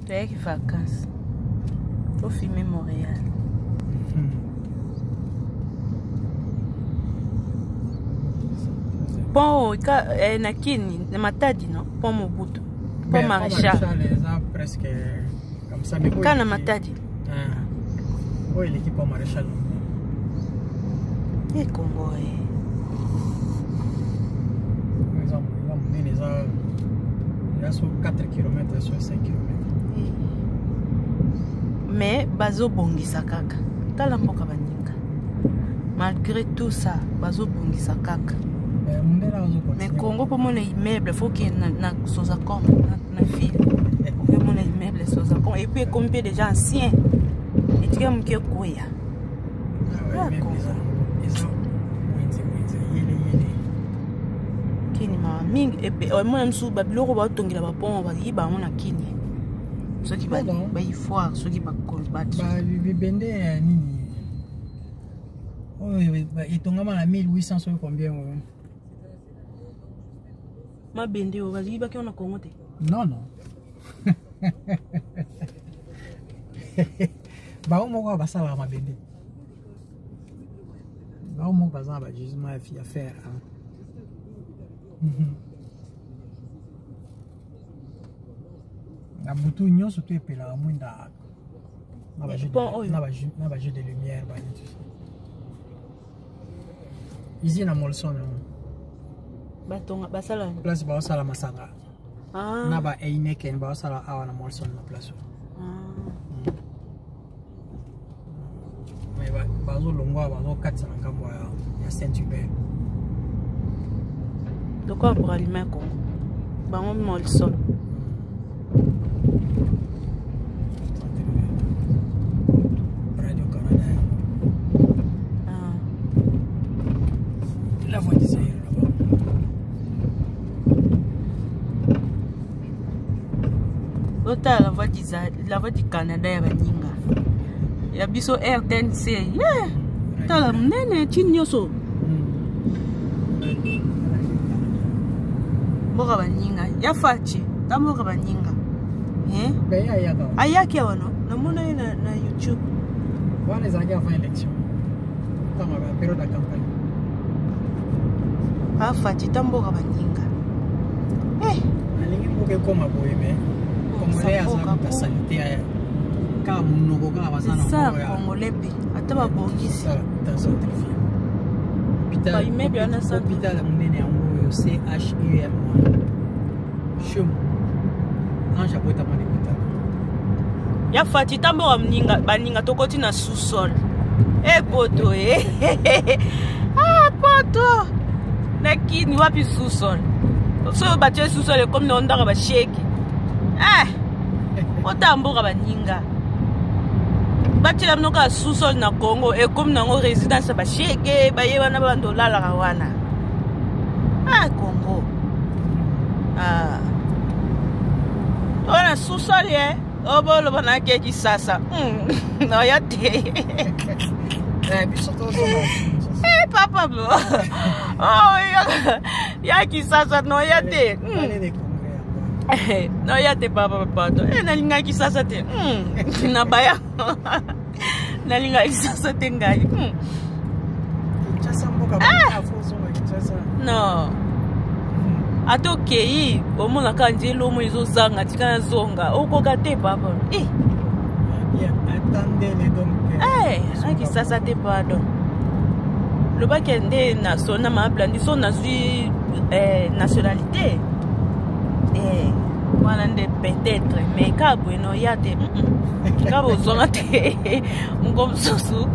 Toyaki vacances. Tofilme Montréal. Pont ka, eh, na Kini, na Matadi, non? Pont Mobutu. Pont Maréchal. Eza presque comme ça mais Ka na Matadi. Ah. Oyo eleki pont Maréchal. Eh Congo eh. Eza monene eza eza so 4 km so 5 km. Mais bazobongisa kaka. Tala mboka baninga. Malgré tout ça, bazobongisa kaka. Mais Congo mpo mona immeuble faut que na, na Sozacom na, na ville okomona immeuble Sozacom et puis ekomi mpe déjà ancien etika moke ekweya. Kini mawa mingi omona mosusu babiloko baotongela bapont bayiba yango na kini soki baifoire soki bibende ya nini oyo etongama na 1800 soki combien oyo mabende oyo baziyibaki yango na Congo te. Non, non, bango moko basalaka mabende, bango moko baza na bagisement ya fer. Na butu nyonso to epelaka mwinda na bajeu de lumière bani ici na Molson. Batonga basala place baosala masanga. Ah. Na ba Heineken baosala awa na Molson na place oyo. Ah. Mais bazolongwa, bazokatisa na ngambo ya Saint Hubert. Lokola Bralima Congo bango Molson. Radio Canada. Ah. La Voix du Zaïre là-bas. Otala la Voix du Canada ya baninga ya biso RTNC, yeah. Tala monene tini nyonso mboka baninga ya Faci ta mboka baninga. Eh? Ben ayaka. Ayaki awa no namona ye na YouTube. Wana ezalaki avant élection, ntango ya période ya campagne. Afaci ta mboka baninga, eh. Nalingi mboka ekóma boye, mais Congolais aza kuta saleté ya kaka monoko kaka baza na Eza Congolais mpe ata babongisi. Hôpital Baimmeuble wana hôpital ya monene yango oyo, CHUM, CHUM, Ange abotama na hôpital. Ya Fati ta mboka baninga, baninga tokoti na sous-sol e poto e. Ah, poto na Kini wapi sous-sol? Soki batie sous-sol ekomi na ndaka basheki. Eh, ota mboka baninga batiela bino kaka sous-sol na Congo ekomi nango résidence ya basheke baye wana bando olalaka wana. Ah, Congo, ah. Wana sous-sol ye oboloba nake Kisasa. Noya te. Biso tozonga. Eh, papa bo, oh, ya Kisasa noya te. Noya te papa, pardon. Eh, nalingaki Kisasa te. Na baya nalingaki Kisasa te ngai. Kinshasa mboka. Ah! Ozonga Kinshasa. Non, ata okei omonaka nzela omo ezozanga tika nazonga okoka te papa. Eh. Bien, attendez donc. Eh, akisasa te pardon. Lobaki nde na so na mablandi so nazwi eh, nationalité eh, wana nde peut-être, mais kaka boye noya te. Kaka bozonga te. Moko mosusu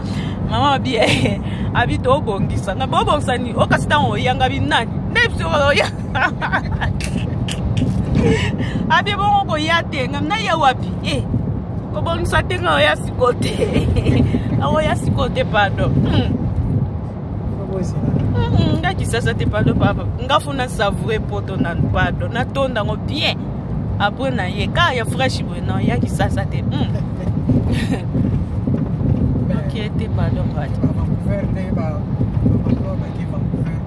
mama abi eh, abi tobongisa nga bobongisa nini okasi ntango oyanga bi nani nde biso oya abi bongo koya te nga naya wapi eh kobongisa te nga oya siko te aoya siko te pardon. Nga Kisasa te pardon papa, nga funa savoure poto nanu pardon, natonda yango bien après na ye kaka ya fresh boye non ya Kisasa te. Ok te pardon pardon. Vancouver nde bato bake Vancouver,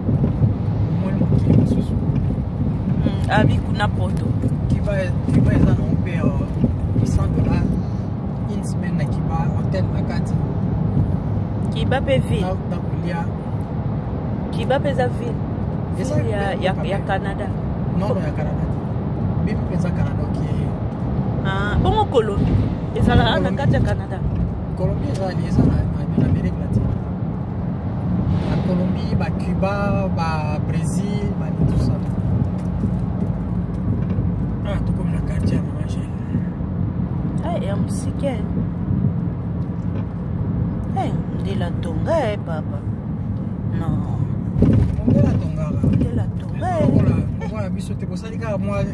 omoni mokili mosusu. Abi kuna poto. Cuba eza nango mpe. bahotel na kati. Cuba mpe ville. Na kolia. Cuba mpe eza ville. Ville ya Canada. Non, non, ya Canada te. Bimi mpenza Canada oke. Ah, bongo Colombie ezalaka na kati ya Canada. Colombie ezali eza na Amérique latine. Ba Colombie, ba Cuba, ba Brésil, ba tout ça. Ah, tokomi na quartier ya Mama Gene. Ah, ya mosika. Eh, ndela tonga eh papa. Non. Ndela tongaka. Ndela tonga. Lokola biso te bosali kaka mwa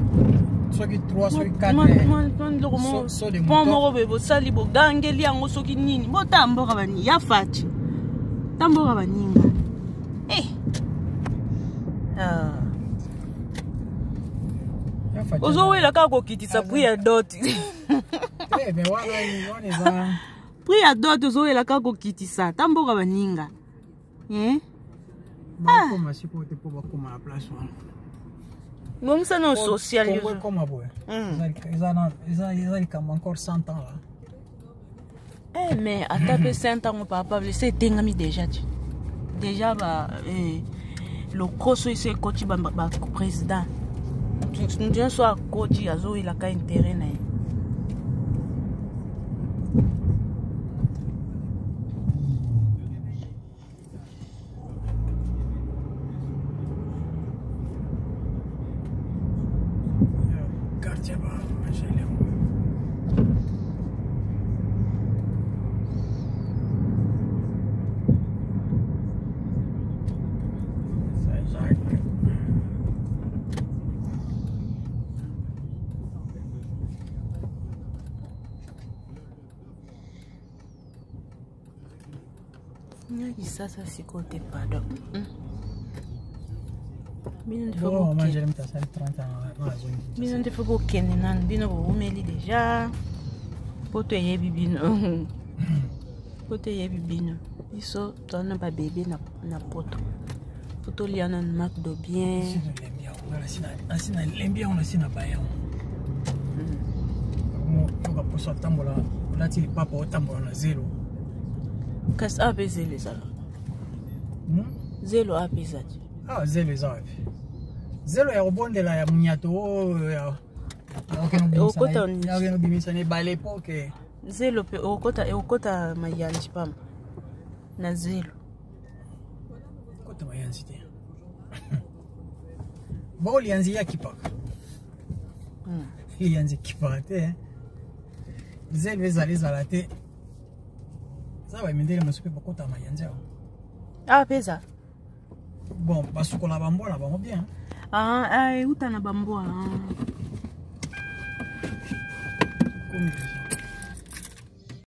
soki 3 soki 4 pont moko boye bosali bogangeli yango soki nini botamboka bani ya faci tamboka baninga eh. Ah. Ozowela kaka kokitisa prix ya dot. Eh, prix ya dot ozowela kaka kokitisa tamboka baninga eh? Bakoma sikoyo te mpo bakoma na place wana. Bongisa na social. Congo ekoma boye, eza likambo encore 100 ans là. Eh, mais ata mpe 100 ans, papa, ese etengami déjà ti déjà ba eh, lokoso ese ekoti baprésident mutu nyonso akoti azowelaka intérêt na ye. Quartier ba Angèle yango. Saint-Jacques. Kisasa sikoyo te, pardon. Bino nde Bongo Mama Angèle moto asali 30 ans na azongi. Bino nde fo bokende nanu, bino bowumeli déjà po toyebi bino, po toyebi bino. Biso toza na babebe na poto, po tolia nanu Macdo bien. Nasi nalembi yango, nasi nalembi yango, nasi na baya yango. Yoka mposo atambola, olati lipapa, otambola na zelo. Kasi awa mpe zelo ezala. Zelo awa mpe eza te. Awa zelo eza wapi? Zelo ya kobondela ya munyato oyo ya Okota. Okende obimisa na ebale po ke Zelo mpe okota mayanzi pamba na zelo. Kota mayanzi te, bongo liyanzi ya kipaka. Liyanzi ekipaka te, zelo ezala ezala te. Eza bamindele mosusu mpe bakota mayanzi awa. Awa mpe eza. Bon, basukola bambwa na bango bien. Ah, ah, euta na bambwa. Ah. Komi déjà.